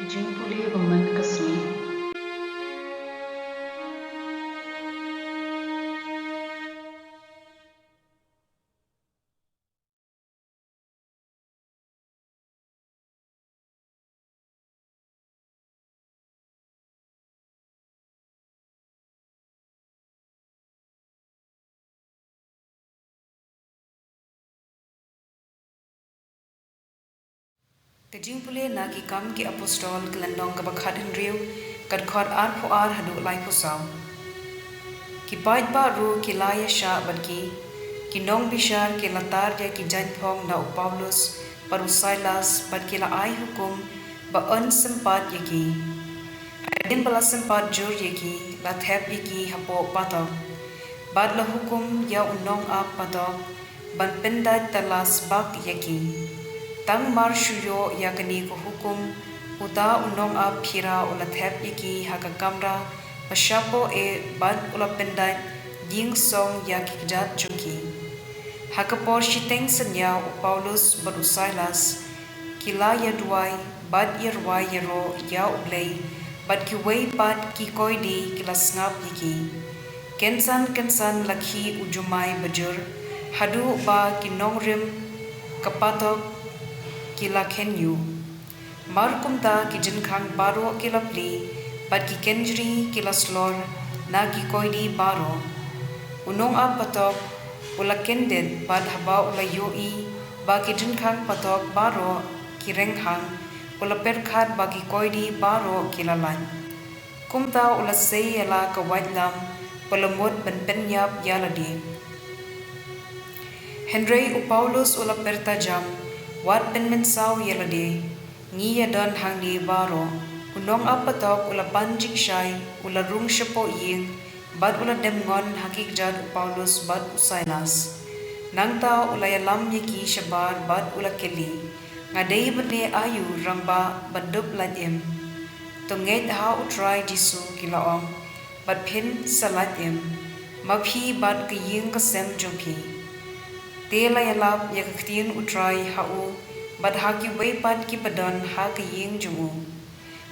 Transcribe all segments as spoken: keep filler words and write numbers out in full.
Jingpule ba man ka sngi. Ka jingpule na Ki Kam Ki Apostol, ka lynnong kaba khathynriew, ka dkhot arphew ar haduh laiphew saw. Ki paidbah ruh ki la ïashah bad ki, ki nongbishar ki la tar ïa ki jaiñphong na u Paulus bad u Silas bad ki la ai hukum ba yn sympat ïa ki. Hadien ba la sympat jur ïa ki, la thep ïa ki hapoh patok bad la hukum ïa u nongap patok ban pyndait da la sbak ïa ki. Tang mar shu ïoh ïa kane ka hukum, uta u nongap phira u la thep ïa ki ha ka kamra ba shapoh eh bad u la pyndait ïing song ïa ki kjat jong ki. Ha ka por shiteng synñia u Paulus bad u Silas ki la ïaduwai bad ïarwai ïaroh ïa U Blei, bad kiwei pat ki koidi ki la sngap ïa ki. Kynsan kynsan la khih u jumai bajur, haduh ba ki nongrim ka patok ki la khynñiuh. Mar kumta ki jingkhang baroh ki la plie, bad ki kynjri ki la slor na ki koidi baroh. U nongap patok u la kyndit, bad haba u la ïohi ba ki jingkhang patok baroh ki rynghang, u la pyrkhat ba ki koidi baroh ki la lait. Kumta u la sei ïa la ka waitlam, u la mut ban pynïap ïa lade. Hynrei u Paulus u la pyrta jam, wat pynmynsaw ïa lade, ngi ïa don hangne baroh. U nongap patok u la pan jingshai, u la rung shapoh ïing, bad u la dem ngon ha ki kjat u Paulus bad u Silas. Nangta u la ïalam ïa ki shabar bad u la kylli, nga dei ban leh aïu rangbah ban dup lait im? To ngeit ha U Trai Jisu, ki la ong, bad phin sa lait im, ma phi bad ka ïing ka sem jong phi. Te la ïalap ïa ka ktien U Trai ha u bad ha kiwei pat kiba don ha ka ïing jong u.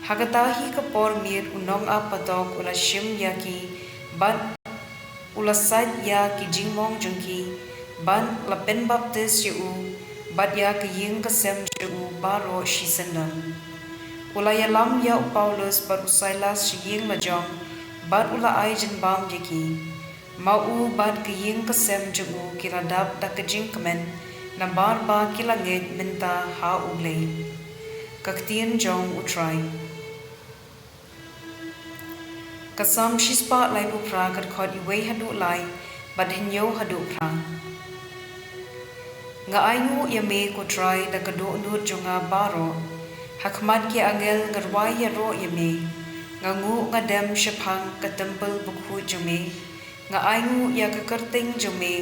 Ha kata hi ka por miet u nongap patok u la shim ïa ki bad u la sait ïa ki jingmong jong ki, bad la pynbaptis ïa u bad ïa ka ïing ka sem jong u baroh shisyndon. U la ïalam ïa u Paulus bad u Silas sha ïing la jong, bad u la ai jingbam ïa ki. Ma u bad ka ïing ka sem jong u ki la dap da ka jingkmen, namar ba ki la ngeit mynta ha U Blei. Ka ktien jong U Trai. Ka Salm shispah laiphew phra, ka dkhot iwei haduh lai bad hynñiew haduh phra. Nga ainguh ïa me, ko Trai, da ka dohnud jong nga baroh. Ha khmat ki angel nga rwai ïaroh ïa me. Nga nguh nga dem shaphang ka templ bakhuid jong me. Nga ainguh ïa ka kyrteng jong me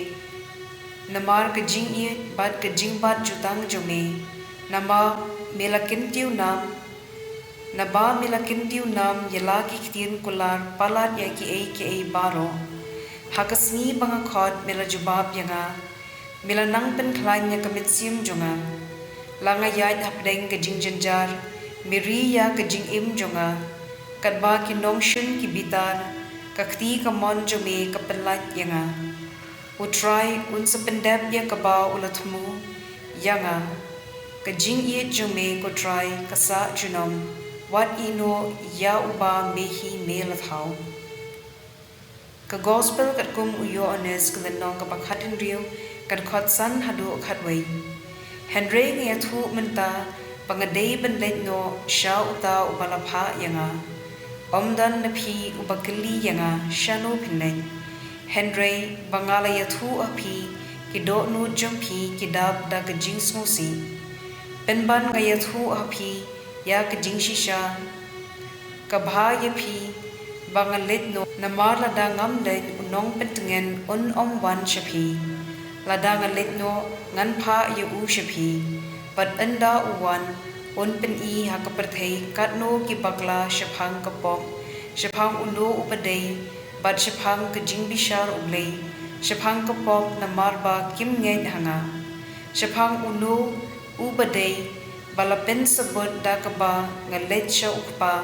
namar ka jingïeit bad ka jingbat jutang jong me. Namar me la kyntiew nam, naba me la kyntiew nam ïa la ki ktien kular palat ïa kiei kiei baroh. Ha ka sngi ba nga khot me la jubab ïa nga. Me la nang pynkhlaiñ ïa ka mynsiem jong nga. La nga ïaid hapdeng ka jingjynjar, me ri ïa ka jingim jong nga. Katba ki nongshun ki bitar, ka kti kamon jong me ka pynlait ïa nga. U Trai un sa pyndep ïa kaba u la thmu ïa nga. Ka jingïeit jong me, ko Trai, ka sah junom. Wat ïehnoh ïa uba me hi me la thaw. Ka Gospel katkum u Ïoannis, ka lynnong kaba khathynriew, ka dkhot san haduh khatwei. Hynrei nga ïathuh mynta ba nga dei ban leit noh sha uta uba la phah ïa nga. Ym don na phi uba kylli ïa nga, shano phin leit. Hynrei ba nga la ïathuh ha phi, ki dohnud jong phi ki dap da ka jingsngewsih. Pynban nga ïathuh ha phi ïa ka jingshisha, ka bha ïa phi ba nga leit noh, namar lada ngam leit, u nongpyntngen un ym wan sha phi. Lada nga leit noh, ngan phah ïa u sha phi. Bad ynda u wan, un pyni ha ka pyrthei katno ki bakla shaphang ka pop, shaphang uno uba dei, bad shaphang ka jingbishar U Blei, shaphang ka pop namar ba kim ngeit ha nga. Shaphang uno uba dei, ba la pynsaboh da kaba nga leit sha U Kpa,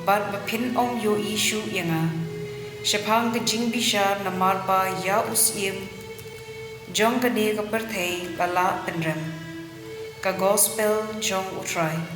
bad ba phin ym ïohi shuh ïa nga. Shaphang ka jingbishar namar ba ïa u Syiem jong kane ka pyrthei la lah pynrem. Ka Gospel jong U Trai.